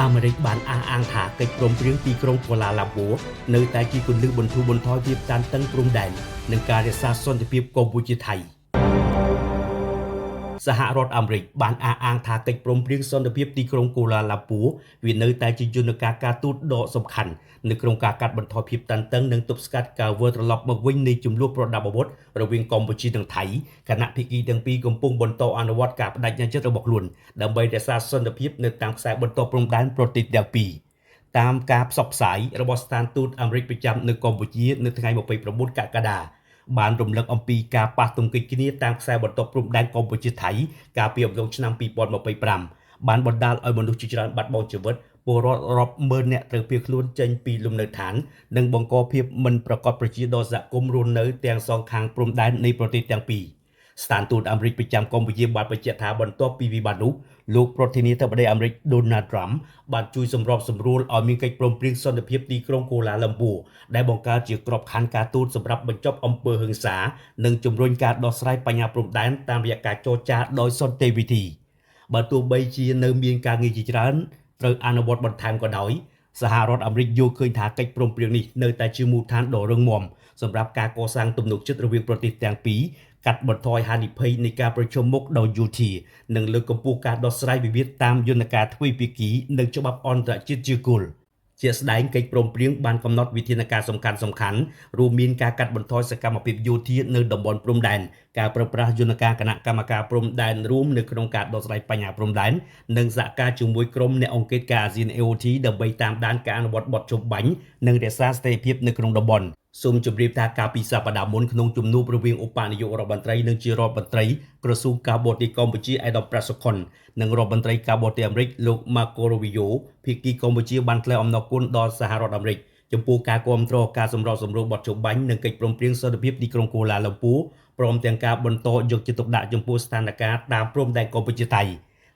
អាមេរិកបានអះអាងថាកិច្ចព្រមព្រៀងទីក្រុងកូឡាឡាំពួរនៅតែជាគន្លឹះបន្ធូរបន្ថយភាពតានតឹងព្រំដែននិងការរក្សាសន្តិភាពកម្ពុជាថៃ។សហរដ្ឋអាមេរិកបានអះអាងថាកិច្ចព្រមព្រៀងសន្តិភាពទីក្រុងកូឡាឡាំពួរវានៅតែជាយន្តការការទូតដ៏សំខាន់នៅក្នុងការកាត់បន្ថយភាពតានតឹងនិងទប់ស្កាត់ការវិលត្រឡប់មកវិញនៃជម្លោះប្រដាប់អាវុធរវាងកម្ពុជានិងថៃខណៈភាគីទាំងពីរកំពុងបន្តអនុវត្តការបដិញ្ញាចិត្តរបស់ខ្លួនដើម្បីរក្សាសន្តិភាពនៅតាមខ្សែបន្ទាត់ព្រំដែនប្រទេសទាំងពីរតាមការផ្សព្វផ្សាយរបស់ស្ថានទូតអាមេរិកប្រចាំនៅកម្ពុជានៅថ្ងៃ29កក្កដាបានរំលឹកអំពីការប៉ះទង្គិចគ្នាតាមខ្សែបន្ទាត់ព្រំដែនកម្ពុជាថៃកាលពីអំឡុងឆ្នាំ2025បានបណ្ដាលឲ្យមនុស្សជាច្រើនបាត់បង់ជីវិតពលរដ្ឋរាប់ម៉ឺននាក់ត្រូវភៀសខ្លួនចេញពីលំនៅឋាននិងបង្កភាពមិនប្រកបប្រជាដល់សហគមន៍រស់នៅទាំងសងខាងព្រំដែននៃប្រទេសទាំងពីរស្ថានទូតអាមេរិកប្រចាំកម្ពុជាបានបញ្ជាក់ថាបន្ទាប់ពីវិបត្តិនោះលោកប្រធានាធិបតីអាមេរិក Donald Trump បានជួយសម្របសម្រួលឲ្យមានកិច្ចព្រមព្រៀងសន្តិភាពទីក្រុងកូឡាឡាំពួរដែលបង្កើតជាក្របខ័ណ្ឌការទូតសម្រាប់បញ្ចប់អំពើហិង្សានិងជំរុញការដោះស្រាយបញ្ហាព្រំដែនតាមរយៈការចរចាដោយសន្តិវិធីបើទោះបីជានៅមានការងារជាច្រើនត្រូវអនុវត្តបន្ថែមក៏ដោយសហរដ្ឋអាមេរិកយល់ឃើញថាកិច្ចព្រមព្រៀងនេះនៅតែជាមូលដ្ឋានដ៏រឹងមាំសម្រាប់ការកសាងទំនុកចិត្តរវាងប្រទេសទាំងពីរកាត់បន្ថយហានិភ័យនៃការប្រឈមមុខដោយយោធានិងលើកកម្ពស់ការដោះស្រាយវិវាទតាមយន្តការទ្វេភាគីនិងច្បាប់អន្តរជាតិជាគោលជាក់ស្ដែងកិច្ចព្រមព្រៀងបានកំណត់វិធានការសំខាន់សំខាន់រួមមានការកាត់បន្ថយសកម្មភាពយោធានៅតំបន់ព្រំដែនការប្រើប្រាស់យន្តការគណៈកម្មការព្រំដែនរួមនៅក្នុងការដោះស្រាយបញ្ហាព្រំដែននិងសហការជាមួយក្រុមអ្នកអង្កេតការអាស៊ាន AOT ដើម្បីតាមដានការអនុវត្តបទជប់បាញ់និងរក្សាស្ថិរភាពនៅក្នុងតំបន់សូមជម្រាបថាកាលពីសប្តាហ៍មុនក្នុងជំនួបរវាងឧបនាយករដ្ឋមន្ត្រីនិងជារដ្ឋមន្ត្រីក្រសួងការបរទេសកម្ពុជាឯកឧត្តមប្រាក់សុខុននិងរដ្ឋមន្ត្រីការបរទេសអាមេរិកលោក Marco Rubio ភាគីកម្ពុជាបានថ្លែងអំណរគុណដល់សហរដ្ឋអាមេរិកចំពោះការគាំទ្រការសម្របសម្រួលបទជប់បាញ់និងកិច្ចព្រមព្រៀងសន្តិភាពទីក្រុងកូឡាឡាំពួរព្រមទាំងការបន្តយកចិត្តទុកដាក់ចំពោះស្ថានភាពតាមព្រំដែនកម្ពុជាថៃ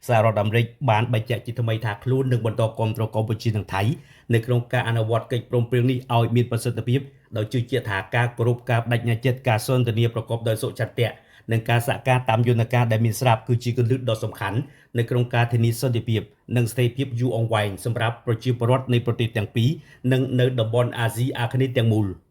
សហរដ្ឋអាមេរិកបានបញ្ជាក់ជាថ្មីថាខ្លួននឹងបន្តគាំទ្រកម្ពុជានិងថៃនៅក្នុងការអនុវត្តកិច្ចព្រមព្រៀងនេះឲ្យមានប្រសិទ្ធភាពដោយជឿជាក់ថាការគោរពការបដិញ្ញាចិត្តការសន្ទនាប្រកបដោយសុចរិតនិងការសហការតាមយន្តការដែលមានស្រាប់គឺជាគន្លឹះដ៏សំខាន់នៅក្នុងការធានាសន្តិភាពនិងស្ថិរភាពយូរអង្វែងសម្រាប់ប្រជាពលរដ្ឋនៃប្រទេសទាំងពីរនិងនៅតំបន់អាស៊ីអាគ្នេយ៍ទាំងមូល។